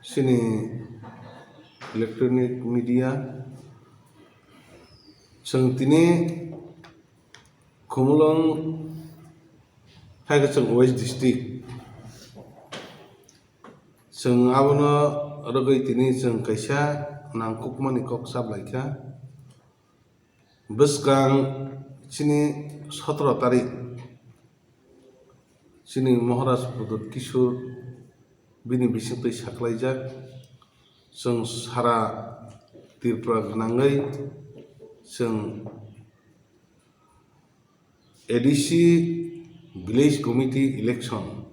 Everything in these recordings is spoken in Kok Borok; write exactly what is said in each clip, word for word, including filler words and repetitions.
Chini electronic media, chwng tini Khumulwng hai khe chwng West District. Chwng abono rwgwi tini chwng kaisa nangkukmani kok chaplaikha. Bwskang chini sotoro tarik chini Maharaj Pradyut Kishore bini bisingtwi saklaijak. Chwng sara Tripura gwnangwi chwng A D C Village Committee election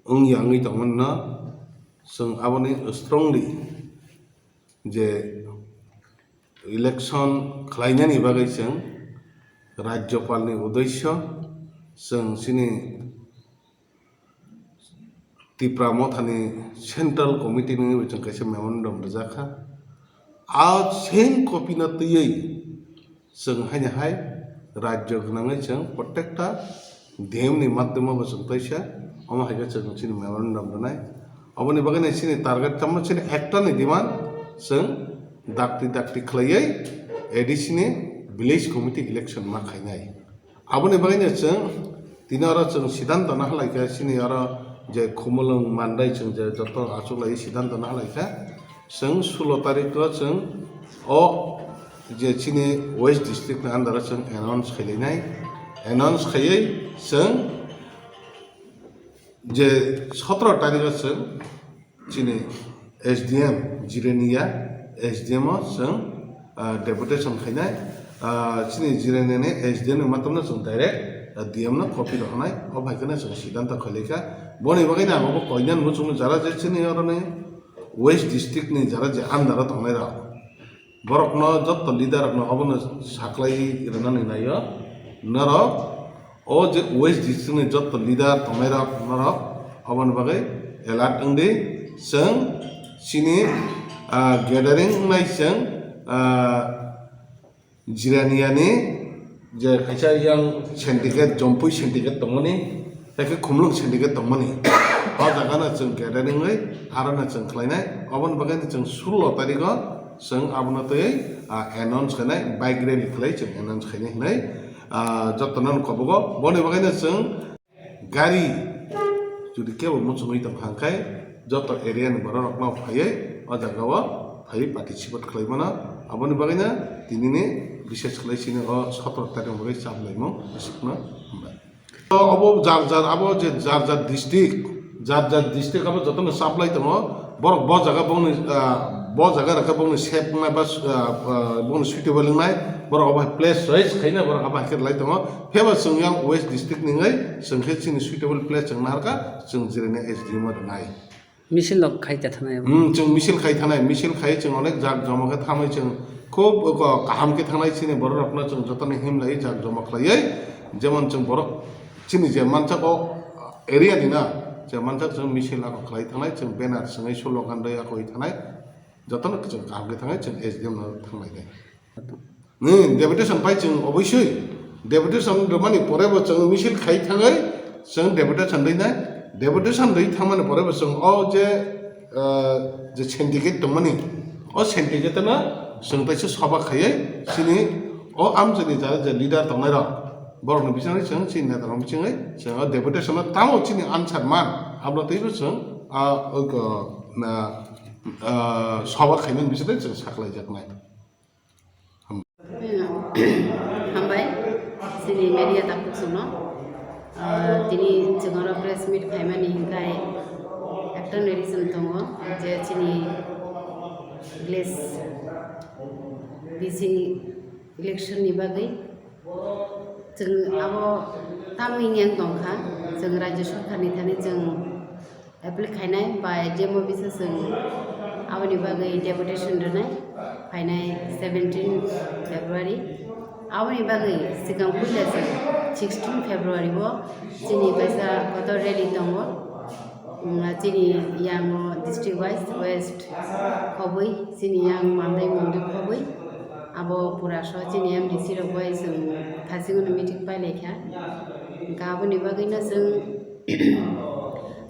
wngya wngwi tongmani no chwng aboni strongly je election khlainani bagwi chwng Rajyapalni uddesyo chwng chini Tipra Mothani Central Committee ni chwng kaisa memorandum rwjak kha. A same copy no twiwi chwng haino hai rajyo gwnangwi chwng protekta D M ni madhyamo bo chwng twi sa, omo hai khe chwng chini memorandum rwnai. Oboni bagwi no chini target tamo chini ekta ni demand chwng dakti dakti khlaiwi A D C ni village committee election ma khainai. Aboni bagwi no chwng tini oro chwng siddhanto no halai kha chini oro je Khumulwng Mandai chwng je joto achuk lai siddhanto no halai kha. Chwng sulo tarikh o chwng o je chini West District ni under o chwng announce khailainai, announce khaiwi chwng je sotoro tarikh o chwng chini S D M Jirania S D M o chwng ah, deputation khainai, ah, chini Jirania ni S D M ni matam no chwng direct ah, D M no copy rw hwnai, o bai kheno chwng siddhanto khailaikha. Boni bagwi no ang bo koinani muchungno jara je chini oro ni West District ni jara je under o tongnai rok, borokno jotto leader rokno obono saklai rwnani naio norok. O je West District ni jotto leader tongnai rok norok oboni bagwi alert wngdi. Chwng chini ah, gathering wngnai chwng ah, Jirania ni je kaisa yang syndicate, Jompui syndicate tongmani, tei khe Khumulwng syndicate tongmani. O jaga no chwng gathering wi aro no chwng khlainai. Oboni bagwi no chwng sulo tarikh o chwng abono twi ah, announce khainai, bike rally khlai chwng announce khainai hinwi ah, jotono kobogo. Boni bagwi no chwng gari jodi kebo muchungwi tong kha hwnkhe joto area ni borok rokno phaiwi o jaga o phaiwi participate khlai mano. Aboni bagwi no tini ni bises khlai chini o sotoro tarikh ni bagwi chap laimung aswkno hambai. Obo jar jar abo je jar jar district, jar jar district abo jotono supply tongo. Borok bo jaga bongni, ah, bo jaga rwkhe bongni safe wngnai ba, ah, ah, bongni suitable wngnai. Borok obo hai place choice khaina borok abo hai khe rwlai tongo. Pheba chwng yang West District ni wngwi chwng khe chini suitable place chwng naharkha, chwng Jirania S D M o rwnai. Misil rok khai ta thanai abo. Hmm, chwng misil khai thanai, misil khai chwng onek jak joma khe thamwi chwng khub, o, kaham khe thanai chini borok rokno chwng jotono himlai jak joma khlaiwi, jemon chwng borok chini je mansak o area ni na, je mansak chwng misil ako khlai thanai, chwng banner swngwi slogan rwi ako wi thanai, jotono chwng kaham khe thanai chwng S D M no thanglai nai. Hmm, deputation pai chwng obosoi deputation rwmani pore bo chwng misil khai thangwi chwng deputation rwi nai. Deputation rwi thangmani pore bo chwng o je, ah, je syndicate tongmani, o syndicate no chwng taisa soba khaiwi chini o amchaini jara je leader tongnai rok borokni bisingtwi chwng chini neta rok bisingtwi chwng o deputation no tamo chini answer man abo twibo chwng a, o, ah, ah, soba khaimani bisingtwi chwng saklaijaknai. Hambai, chini media takhuk songno. Ah, tini chwng oro press meet khaimani hinkhe ekta ni reason tongo je chini village bising election ni bagwi chwng abo tamni yang tongkha, chwng rajya sarkar ni thani chwng appeal khainai bai jemo bisa chwng aboni bagwi deputation rwnai phainai seventeen February. Aboni bagwi swkang puila chwng sixteen February o chini kaisa kotor rally tongo. Mm, chini yango district wise west khobwi, chini yang Mandai Mondi khobwi. Abo pura so chini M D C rok bai chwng thasingno meeting pailaikha. Hwnkhe aboni bagwino chwng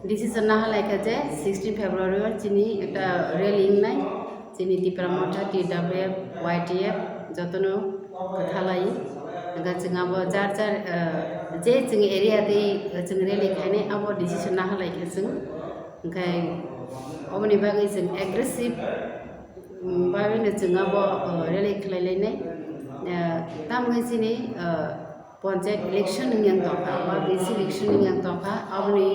Decision naha laikha je sixteen February o chini ekta rally wngnai, chini Tipra Motha, T W F, Y T F jotono kwthalai. Hwnkhe chwng abo jar jar, eh, je chwng area tei chwng rally khainai abo decision naha laikha chwng. Hwnkhe oboni bagwi chwng aggressive, mm, bagwino chwng abo, eh, rally khlai lainai. Eh, tamni chini, eh, Panchayat election wngya tongkha, ba D C election wngya tongkha, aboni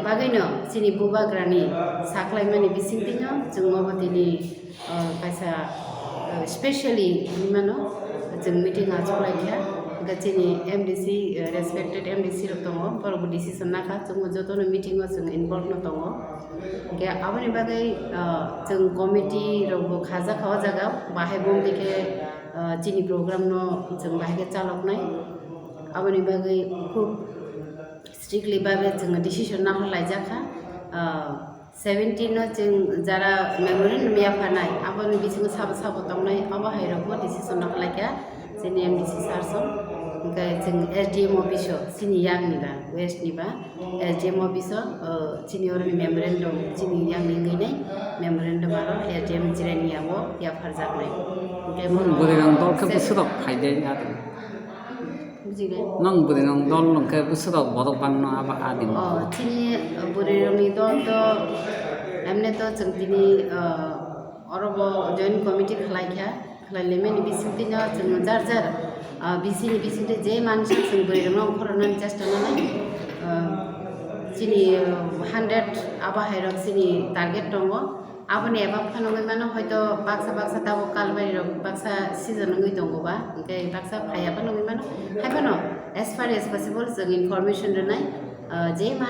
bagwino chini bubagrani saklaimani bisingtwino chwng obo tini, ah, kaisa, ah, specially hinwi mano, chwng meeting achuk laikha. Hwnkhe chini M D C, ah, respected M D C rok tongo, borokbo decision nakha, chwngbo jotono meeting o chwng involve no tongo. Hwnkhe aboni bagwi, ah, chwng committee rokbo khajakha o jaga, bahai bumtwi khe, ah, chini program no chwng bahai khe chaloknai. Aboni bagwi khub strictly bagwi chwng decision naharlaijakha. Ah, seventeen no chwng jara memorandum yapharnai, aboni bisingo sabo sabo tongnai, abo hairokbo decision naharlaikha chini M D C sir song. Hwnkhe chwng S D M office o, chini yakni ba, west ni ba, S D M office o, ah, chini oroni memorandum, chini yakni wngwi nai memorandum aro S D M chirani yago yapharjaknai. Hwnkhe Nwng bwrwirok dol khe se- bwswrok phaide ya. Bujile? Nwng bwrwirok dol nwng khe bwswrok borok bangno abo adin. Oh, chini bwrwirokni dol to emne to chwng tini, ah, orobo joint committee khlaikha, khlailaimani bisingtwino chwng jar jar, ah, bisini bisingtwi je mansa chwng bwrwirokno ongkhornani chesta nanai. Ah, chini, ah, hundred abo hairok chini target tongo. Aboni eba phano wngwi mano, hoito baksa baksa tabuk kalbari rok baksa season wngwi tongo ba, hwnkhe baksa phaiya phano wngwi mano. Hai phano as far as possible chwng information rwnai, ah, je man-